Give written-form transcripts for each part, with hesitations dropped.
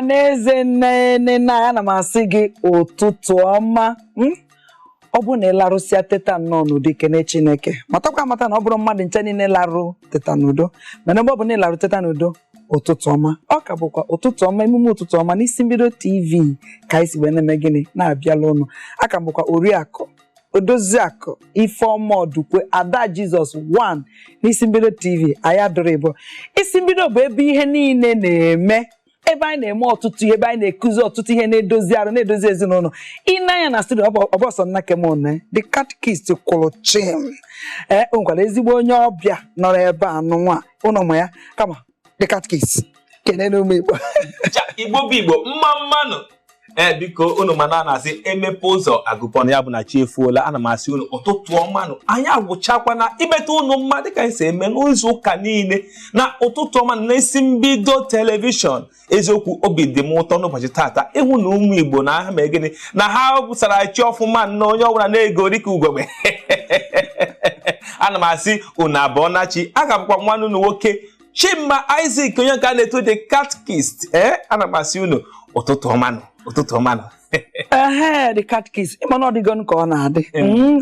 Ọha na eze, nne nne, ana m asị gị ụtụtụ ọma. Ọ bụ na ị larụsịa teta nnọọ n'udo, kene Chineke. Matakwa amata na ọ bụrụ mmadụ nche niile larụ teta n'udo, mana ebe ọ bụ na ị larụ teta n'udo, ụtụtụ ọma. Ọ ka bụkwa ụtụtụ ọma, emume ụtụtụ ọma n'isi mbido TV ka anyị si wee na-eme gịnị na-abịala ụnụ. Aka m bụkwa Oriakụ Odoziakụ Ifeọma Ọdụkwe, Ada Jizọs 1 n'isi mbido TV. Anyị adụrụ ịbụ isi mbido bụ ebe ihe niile na-eme, ebe anyị na-eme ọtụtụ ihe, ebe anyị na-ekuzi ọtụtụ ihe na-edozi arụ, na-edozi ezinụlọ. Ị na-anya na studio, ọbọsọ nna kemone, the catechist kwụrụ chim. Ee, o nwekwara ezigbo onye ọbịa nọrọ ebe a nụnwa ụnụ ma ya. Kama the catechist, kene n'ụmụ Igbo. Cha, Igbo bụ Igbo, mma mmanụ. Ee, biko, unu mana a na-asị emepe ụzọ agụpọnụ ya bụ na chi efuola. Ana m asị unu ụtụtụ ọmanụ. Anyị agwụchakwana imeta unu mma dịka anyị si eme n'izu ụka niile na ụtụtụ ọma na isi mbido television. Eziokwu, obi dị m ụtọ n'ụbọchị tata ịhụ na ụmụ Igbo na ha mee gịnị, na ha sara chi ọfụma nnọọ, onye ọbụla na-ego dịka ugogbe. Ana m asị unu abụọ na chi. Aga bụkwa nwanne unu nwoke Chima Isaac, onye nke a na-eto the catechist. Ee, ana m asị unu ụtụtụ ọmanụ, ụtụtụ ọmanụ. Ehe, the catechist, ịma na ọ dịgo ka ọ na-adị.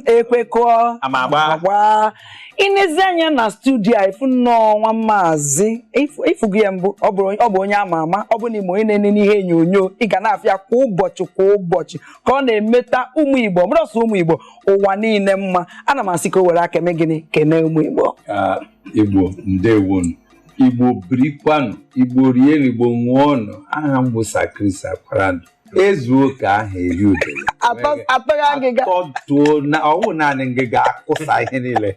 Ekwekọọ ama agba. Agba. Inezi anya na studio a, ifu nnọọ nwa maazị ịfụgo ya mbụ. Ọ bụ onye ama ama. Ọ bụ na ime onye na-ene n'ihe onyonyo, ị ga na-afịa kwa ụbọchị kwa ụbọchị ka ọ na-emeta ụmụ Igbo, ọ bụrụ sọ ụmụ Igbo, ụwa niile mma. Ana m asị ka o were aka eme gịnị, kene ụmụ Igbo. Ka Igbo, ndewonu. Igbo birikwanụ, Igbo rienụ, Igbo ṅụọnụ. Aha m bụ Sir Chris Akwarandu, ezuo ka aha eri udele. Atọghị agịga. Atọtuo na ọwụ naanị ngịga akụsa ihe niile.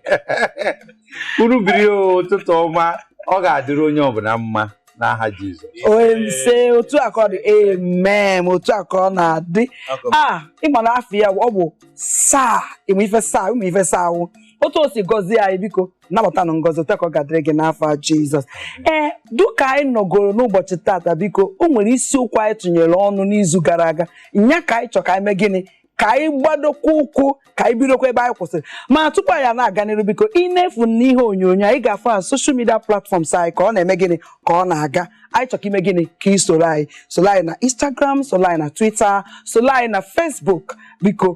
Unu biri o, ụtụtụ ọma. Ọ ga-adịrị onye ọbụla mma n'aha Jizọs. Ise, otu a ka ọ dị, amen. Otu a ka ọ na-adị. A ịma na afọ ya ọ bụ saa ịmụ ife saa, ụmụ ife saa awụ otu o si gọzie anyị. Biko nabatanụ ngọzi, otu a ka ọ ga-adịrị gị n'afọ a Jizọs. Ee, dịka anyị nọgoro n'ụbọchị tata, biko, o nwere isiokwu anyị tụnyere ọnụ n'izu gara aga nya ka anyị chọ ka anyị mee gịnị, ka anyị gbadokwa ụkwụ, ka anyị bidokwa ebe anyị kwụsịrị. Ma tupu anyị na-aga n'iru, biko, ị na-efu n'ihe onyonyo anyị ga-afụ na social media platforms anyị ka ọ na-eme gịnị, ka ọ na-aga. Anyị chọrọ ime gịnị, ka ị soro anyị, soro anyị na Instagram, soro anyị na Twitter, soro anyị na Facebook. Biko,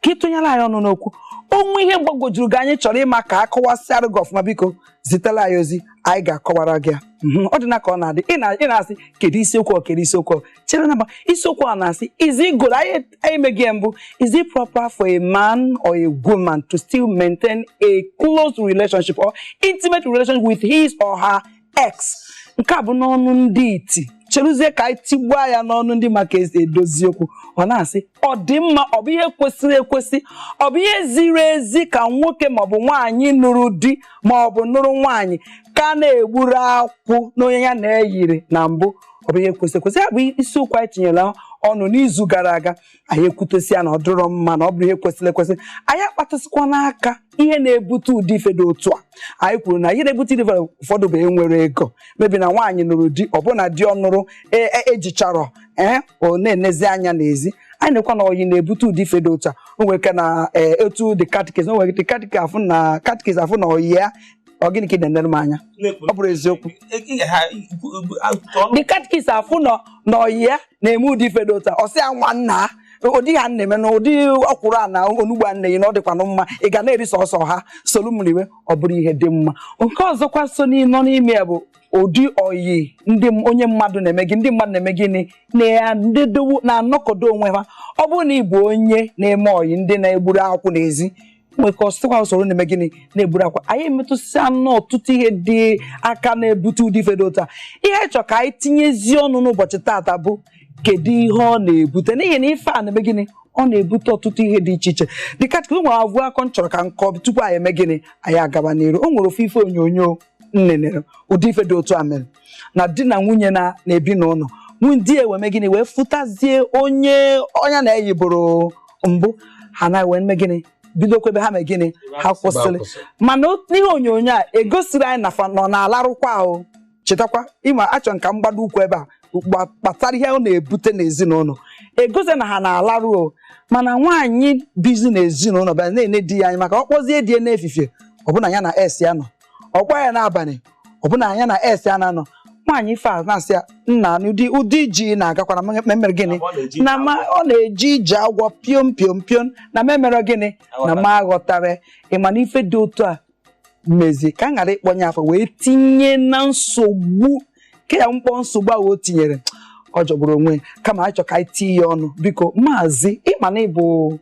ka ị tụnyere anyị ọnụ n'okwu onwe ihe gbagwojuru gị anyị chọrọ ịma ka a kọwasịarụ gị ọfụma. Biko zitela anyị ozi, anyị ga-akọwara gị ya. Ọ dị na ka ọ na-adị. Ị na-asị kedu isiokwu ọ, kedu isiokwu ọ? Chere na isiokwu a na-asị, is it good, anyị emeghị ya mbụ, is it proper for a man or a woman to still maintain a close relationship or intimate relationship with his or her ex? Nke a bụ n'ọnụ ndị iti. Cheruzie ka anyị tigbuo ya n'ọnụ ndị maka esi edozi okwu. Ọ na-asị ọ dị mma, ọ bụ ihe kwesịrị ekwesị, ọ bụ ihe ziri ezi ka nwoke maọbụ nwaanyị nụrụ di maọbụ nụrụ nwaanyị ka na-egburu akwụ n'onye ya na-eyiri na mbụ? Ọ bụ ihe kwesịrị ekwesị? Ya bụ isiokwu anyị tinyere ọnụ n'izu gara aga. Anyị ekwutesịa na ọ dịrọ mma, na ọ bụrụ ihe kwesịrị ekwesị. Anyị akpatasịkwa n'aka ihe na-ebute ụdị ife dị otu a. Anyị kwuru na ihe na-ebute ụdị ife ụfọdụ bụ enwere ego mebi na nwaanyị nụrụ di, ọbụna di ọ nụrụ ejichọrọ ee ọ na-enezi anya n'ezi. Anyị na-ekwa na oyi na-ebute ụdị ife dị otu a. O nwere ike na etu the catechist, o nwere the catechist afụ na catechist afụ na oyi ya. Ọ gịnị ka ị na-enere m anya? Ọ bụrụ eziokwu, the catechist afụ nọ na oyi ya na-eme ụdị ife dị otu a, ọ sị ya, nwanna, ụdị ha na-eme na ụdị ọkwụrụ a na onugbu a na-eyi na ọ dịkwanụ mma, ị ga na-eri sọsọ ha solu m riwe. Ọ bụrụ ihe dị mma. Nke ọzọkwa so nọ n'ime ya bụ ụdị oyi ndị onye mmadụ na-eme gị, ndị mmadụ na-eme gịnị, na-edowo na-anọkọdo onwe ha. Ọ bụrụ na ị bụ onye na-eme oyi ndị na-egburu akwụ n'ezi, nwere ka ọsịkwa usoro na-eme gịnị, na-egburu akwa. Anyị emetụsịa n'ọtụtụ ihe dị aka na-ebute ụdị ife dị otu a. Ihe chọ ka anyị tinyezie ọnụ n'ụbọchị tata bụ kedu ihe ọ na-ebute, n'ihi na ife a na-eme gịnị, ọ na-ebute ọtụtụ ihe dị iche iche. Dịka o nwere avụ akọ m chọrọ ka nkọ tupu anyị eme gịnị, anyị agaba n'iru. O nwere ofu ife onyonyo m nenere, ụdị ife dị otu a mere na di na nwunye na-ebi n'ụlọ. Di ewe mee gịnị, wee fụtazie onye ọnya na-eyibụrụ mbụ ha na wee mee gịnị, bidokwa ebe ha mee gịnị, ha kwụsịrị. Mana n'ihe onyonyo a egosiri anyị na fa nọ na-alarụkwa ahụ. Chetakwa ịma achọ nka mgbado ụkwụ ebe a kpatara ihe ọ na-ebute n'ezinụlọ. Egosi na ha na-alarụ o, mana nwaanyị bizi n'ezinụlọ bịa na-ene di ya anya, maka ọ kpọzie di ya n'efifie, ọbụna ya na ex ya nọ, ọ kpọọ ya n'abalị, ọbụna ya na ex ya na-anọ. Nwaanyị ife a na-asị ya, nna, n'ụdị ụdị ji na-agakwa na memere gịnị? Ọ na-eji Na ma ọ na-eji ije agwọ piom piom piom na memere gịnị na ma aghọtara. Ịma na ife dị otu a mezi ka a ghara ịkpọnye afọ wee tinye na nsogbu ke ya mkpọ nsogbu ahụ o tinyere, ọ jọgburu onwe ya. Kama anyị chọ ka anyị tinye ya ọnụ. Biko maazị, ịma na ịbụ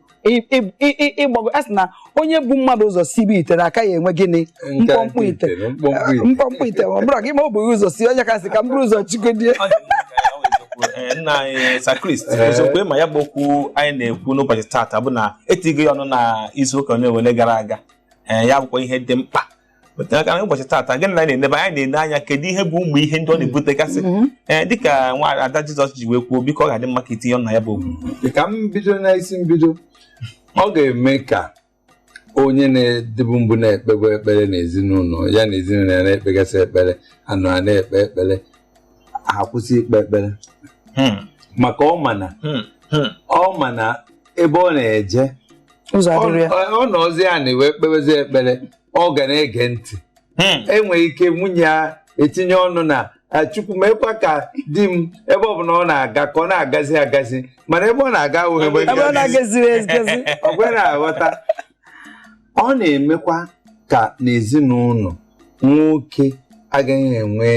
ịgbago a sị na onye bụ mmadụ ụzọ sibe ite na aka ya enwe gịnị? Mkpọmkpọ ite. Mkpọmkpọ ite. Mkpọmkpọ ite. Ọ bụrụ ka ịma ọ bụghị ụzọ si onye kasị ka m bụrụ ụzọ chigodie. Ọ dị mma ka ya wee eziokwu. Nna anyị Sakrist, eziokwu ma ya bụ okwu anyị na-ekwu n'ụbọchị taata bụ na etigo ya ọnụ na izu ụka ole ole gara aga. Ya bụkwa ihe dị mkpa. Aka na ụbọchị taata, gịnị na anyị na-enebe anyị na-ene anya? Kedu ihe bụ ụmụ ihe ndị ọ na-ebutegasị? Dịka nwa ada Jizọs ji wee kwuo, biko, ọ ga-adị mma ka itinye ọnụ na ya bụ okwu. Ka m bido n'isi mbido. Ọ ga-eme ka onye na-edịbụ mbụ na-ekpebu ekpere n'ezinụlọ ya na ezinụlọ ya na-ekpegasị ekpere, anọ a na-ekpe ekpere, akwụsị ikpe ekpere, maka ọ ma na ọ ma na ebe ọ na-eje ụzọ adịrị ya. Ọ nọzi ya na wee kpebezi ekpere, ọ ga na-ege ntị. Enwere ike nwunye ya etinye ọnụ na "Ah, Chukwu mekwa ka di m, ebe ọ bụla ọ na-aga, ka ọ na-agazi agazi," mana ebe ọ na-aga awụghị ebe ebe ọ na-agaziri egazi. Ọ kwere na-aghọta. Ọ na-emekwa ka n'ezinụlọ nwoke agaghị enwe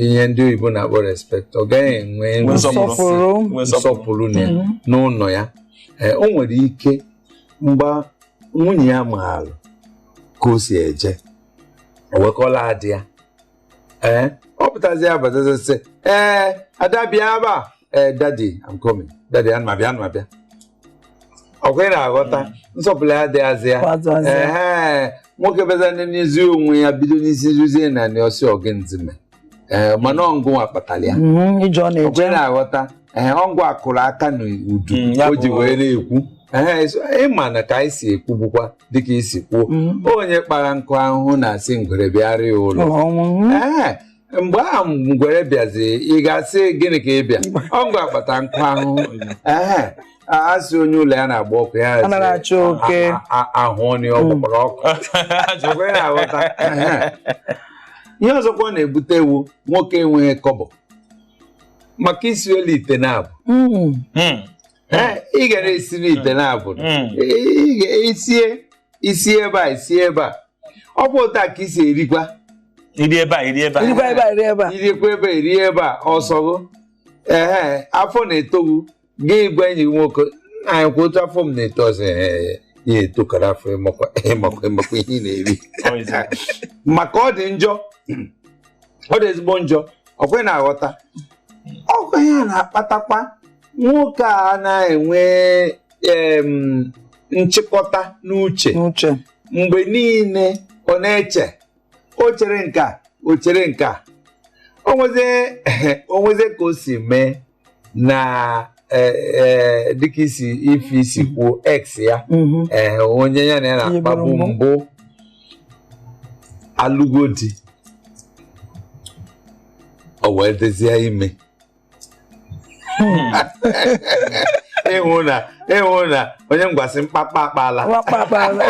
ihe ndị oyibo na-akpọ respect, ọ gaghị enwe Nwe nsọpụrụ. Nsọpụrụ. Nwe nsọpụrụ. Nsọpụrụ n'ụlọ ya. O nwere ike mgbe nwunye ya maara ka o si eje, o wekọla adị ya, ọ pụtazi ya batazi sị, "Ee, ada, bịa ebe a." "Ee, daddy, I'm coming, daddy, ana m abịa, ana m abịa." Ọkwa ị na-aghọta, nsọpụrụ ya adịghịzị ya. Kwazụ azụ ya. Ehe, nwoke beza n'ezi onwe ya bido n'isi ruzie na ọsị ọgịnzime, ee, mana ọngụnwa kpatara ya. Ije ọ na-eje. Ọkwa ị na-aghọta, ee, ọngụ akụrụ aka n'udu Ya o ji wee na-ekwu. Ehe, so ịma na ka anyị si ekwu bụkwa dịka isi kwuo, onye kpara nkụ ahụhụ na-asị ngwere bịara ya ụlọ. Ọnwụ. Ee, mgbe ahụ ngwere bịazi, ị ga-asị gịnị ka ị bịa? Ọngụ akpata nkụ ahụhụ. Ee, asị onye ụlọ ya na-agba ọkụ ya sị, Anaghị achụ oke. Ahụ ọnụ ya ọ gbakwara ọkụ. Ọkwa ị na-aghọta. Ehe. Ihe ọzọkwa ọ na-ebute ewu, nwoke enweghị kọbọ maka isi elu ite na-abụ. Ee, ị ga na-esi n'ite na-abụ. Ị ga-esie isi ebe a, esi ebe a, ọ bụ otu a ka isi erikwa. Iri ebe a, iri ebe a. Irikwa ebe a, iri ebe a. Iriekwa ebe a, eri ebe a, ọsọgụ. Ehe, afọ na-etogbu gị, gwa enyi gị nwoke, "Nna anyị kwa otu afọ m na-eto." Ọsọ, "Ee, ya etokara afọ, ịmakwa ịmakwa ịmakwa ihe ị na-eri." Ọ eziokwu. Maka ọ dị njọ, ọ dị ezigbo njọ. Ọkwe na-aghọta, ọkwa ya na-akpatakwa nwoke a na-enwe nchịkọta n'uche. N'uche. Mgbe niile ọ na-eche, o chere nke a, o chere nke a, o nwezie o nwezie ka o si mee na dịka isi ife isi kwuo, ex ya, onye ya na ya na-akpabu Ihe bụrụ mbụ, alụgo di, o wee dezie ime. Ịhụ na onye ngwasị mkpakpa akpala. Wakpa akpala.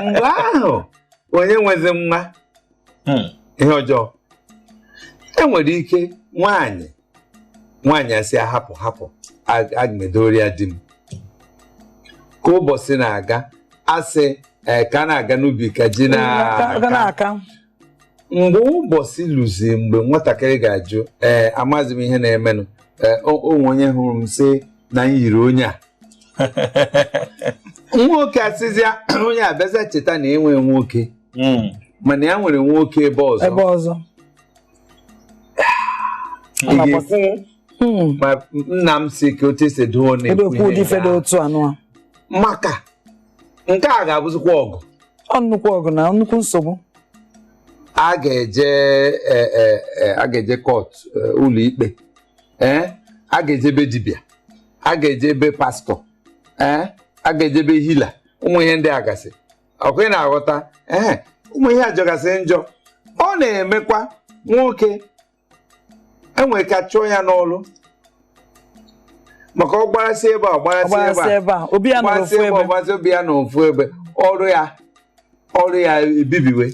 Mgbe ahụ onye nwezi nwa, ihe ọjọọ enwere ike nwaanyị asị, "Ahapụ, hapụ, aga m edori ya di m." Ka ụbọchị na-aga, asị ee, ka a na-aga n'ubi ka ji Ga na-aka. Na-aka. Mgbe ụbọchị lụzi, mgbe nwatakịrị ga-ajụ, "Ee, amaghịzi m ihe na-emenụ. Ee, onwe onye hụrụ m sị na m yiri onye a." Nwoke asịzịa onye abịaza cheta na enwe nwoke, mana ya nwere nwoke ebe ọzọ. Ebe ọzọ. Ị ga-ekwu ma nna m si ka otu esi doo Kedu na-ekwu okwu ụdị ihe ife dị nke otu anụ a? ahụ. Maka nke a ga-abụzikwa ọgụ. Ọ nnukwu ọgụ na nnukwu nsogbu. A ga-eje a ga-eje court, ụlọ ikpe, ee, a ga-eje be dibịa, a ga-eje be pastọ, ee, a ga-eje be healer, ụmụ ihe ndị a gasị. Ọkwa ị na-aghọta? Ee, ụmụ ihe ajọgasị njọ. Ọ na-emekwa nwoke enwere ka chụọ ya n'ọlụ, maka ọ gbarasị ebe a, ọ gbarasị ebe ọgbarasị a, ebe a, obi ya nọrọ gbasị ofu ebe ebe. Ọgbasị obi ya n'ofu ebe, ọrụ ya ebibiwe.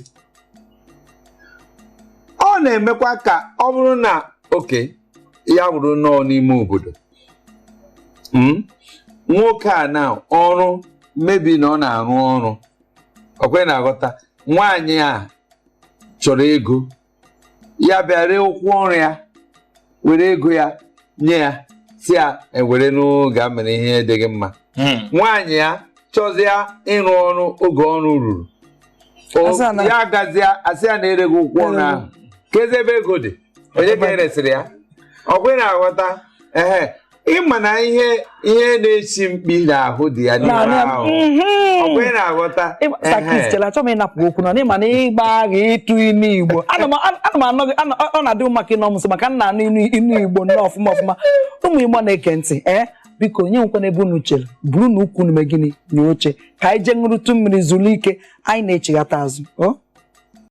Na-emekwa ka ọ bụrụ na oke ya wụrụ nnọọ n'ime obodo. Nwoke a na ọrụ mebi na ọ na-arụ ọrụ ọkwe na-aghọta, nwaanyị a chọrọ ego, ya bịa ree ụkwụ ọrụ ya, were ego ya nye ya, si ya ewere n'oge a mere ihe dị gị mma. Nwaanyị ya chọzịa ịrụ ọrụ oge ọrụ ruru, Asị ya agazịa asị ya na ereghị ụkwụ ọrụ ahụ, kezi ebe ego dị, onye ka eresịrị ya? Ọkwa ị na-aghọta? Ehe, ịma na ihe na-esi mkpi n'ahụ dị ya n'ime Naanị ahụ. Ọkwa ị na-aghọta? Sakis, Ehe. chere, achọghị m ịnapụ gị okwu nọ n'ịma na ịgba agha ịtụ inu Igbo. Ana m anọ gị, ọ na-adị m maka ịnọ m nso, maka nna anụ inu Igbo nnọọ ọfụma ọfụma. Ụmụ Igbo na-eke ntị, ee, biko nye nkwa n'ebe unu chere buru na ukwu unu mee gịnị nye oche ka anyị jee ṅụrụtụ mmiri zuru ike, anyị na-echighata azụ o.